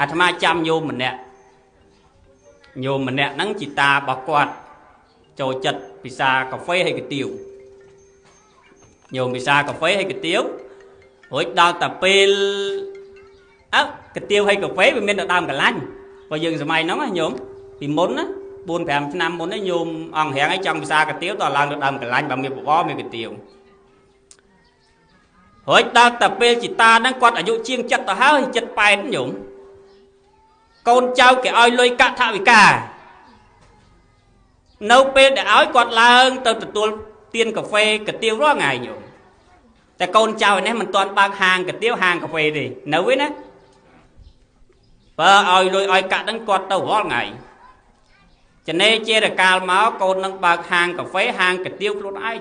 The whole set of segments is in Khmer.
អាត្មាចាំញោមម្នាក់ញោមម្នាក់ហ្នឹងជីតារបស់គាត់ចូលចិត្តពិសាកាហ្វេហើយកាទៀវញោមពិសាកាហ្វេហើយកាទៀវរួចដល់តែពេលអើកាទៀវហើយកាហ្វេវាមានតែដើមកលាញ់ព្រោះយើងសម័យហ្នឹងណាញោមពីមុនណា4 5ឆ្នាំមុននេះញោមអង្គរាំងឲ្យចង់ពិសាកាទៀវតឡើងទៅដើមកលាញ់បើមានបបរមានកាទៀវរួចដល់តែពេលជីតាហ្នឹងគាត់អាយុជាង70ទៅហើយ78ញោមកូនចៅគេឲ្យលុយកាក់ថវិកានៅពេលដែលឲ្យគាត់ឡើងទៅទទួលទានកាហ្វេកាទៀវរាល់ថ្ងៃញោមតែកូនចៅឯនេះមិនទាន់បើកហាងកាទៀវហាងកាហ្វេទេនៅវិញណាបើឲ្យលុយឲ្យកាក់ហ្នឹងគាត់ទៅរាល់ថ្ងៃចនេជារកាលមកកូននឹងបើកហាងកាហ្វេហាងកាទៀវខ្លួនឯង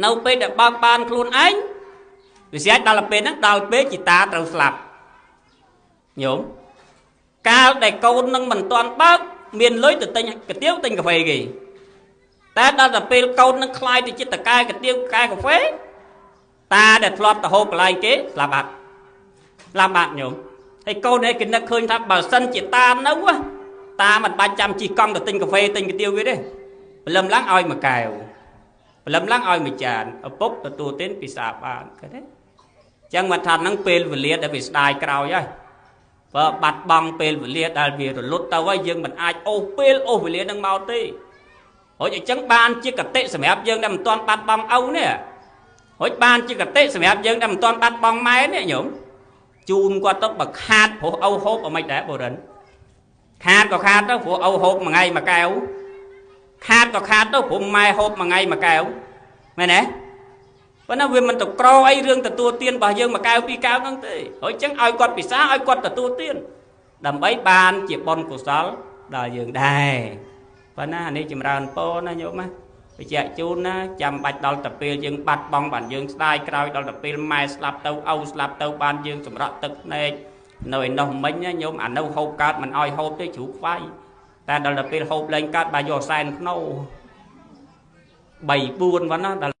នៅពេលដែលបើកបានខ្លួនឯងវាស្អាតដល់ពេលហ្នឹងដល់ពេលជីតាត្រូវស្លាប់ញោមកាលដែលកូននឹងមិនទាន់បើកមានលុយទៅទិញកាទៀវទិញកាហ្វេគេតែដល់តែពេលកូននឹងខ្លាយទៅជាតកែកាទៀវកែកាហ្វេតាដែលធ្លាប់ទៅហូបកន្លែងគេស្លាប់បាត់ស្លាប់បាត់ញោមហើយកូនឯងគេនឹកឃើញថាបើសិនជាតានៅតាមិនបាច់ចាំជិះកង់ទៅទិញកាហ្វេទិញកាទៀវគេទេព្រលឹមឡើងឲ្យមួយកែវព្រលឹមឡើងឲ្យមួយចានឪពុកទទួលទានពិសាបានឃើញទេអញ្ចឹងមកថាហ្នឹងពេលវេលាដែលវាស្ដាយក្រោយហើយបើបាត់បង់ពេលវេលាដែលវារលត់ទៅហើយយើងមិនអាចអូសពេលអូសវេលានឹងមកទេរួចអញ្ចឹងបានជាកតិសម្រាប់យើងដែលមិនទាន់បាត់បង់ឪនេះរួចបានជាកតិសម្រាប់យើងដែលមិនទាន់បាត់បង់ម៉ែនេះញោមជូនគាត់ទៅបើខាតព្រោះឪហូបអ្មិនដែរបុរិនខាតក៏ខាតទៅព្រោះឪហូបមួយថ្ងៃមួយកែវខាតក៏ខាតទៅព្រោះម៉ែហូបមួយថ្ងៃមួយកែវមែនទេប៉ុន្តែវាមិនទៅក្រអីរឿងទទួលទានរបស់យើងមួយកែវពីរកែវហ្នឹងទេហើយអញ្ចឹងឲ្យគាត់ពិសាឲ្យគាត់ទទួលទានដើម្បីបានជាបុណ្យកុសលដល់យើងដែរប៉ុន្តែអានេះចម្រើនពរណាញោមណាបញ្ជាក់ជូនណាចាំបាច់ដល់ទៅពេលយើងបាត់បង់បានយើងស្ដាយក្រោយដល់ទៅពេលម៉ែស្លាប់ទៅឪស្លាប់ទៅបានយើងសម្រក់ទឹកភ្នែកនៅឯនោះមិញណាញោមអានៅហូបកើតមិនឲ្យហូបទេជ្រូកខ្វៃតែដល់ទៅពេលហូបលែងកើតបាទយកសែនភ្នោ3 4វ៉ាណាដល់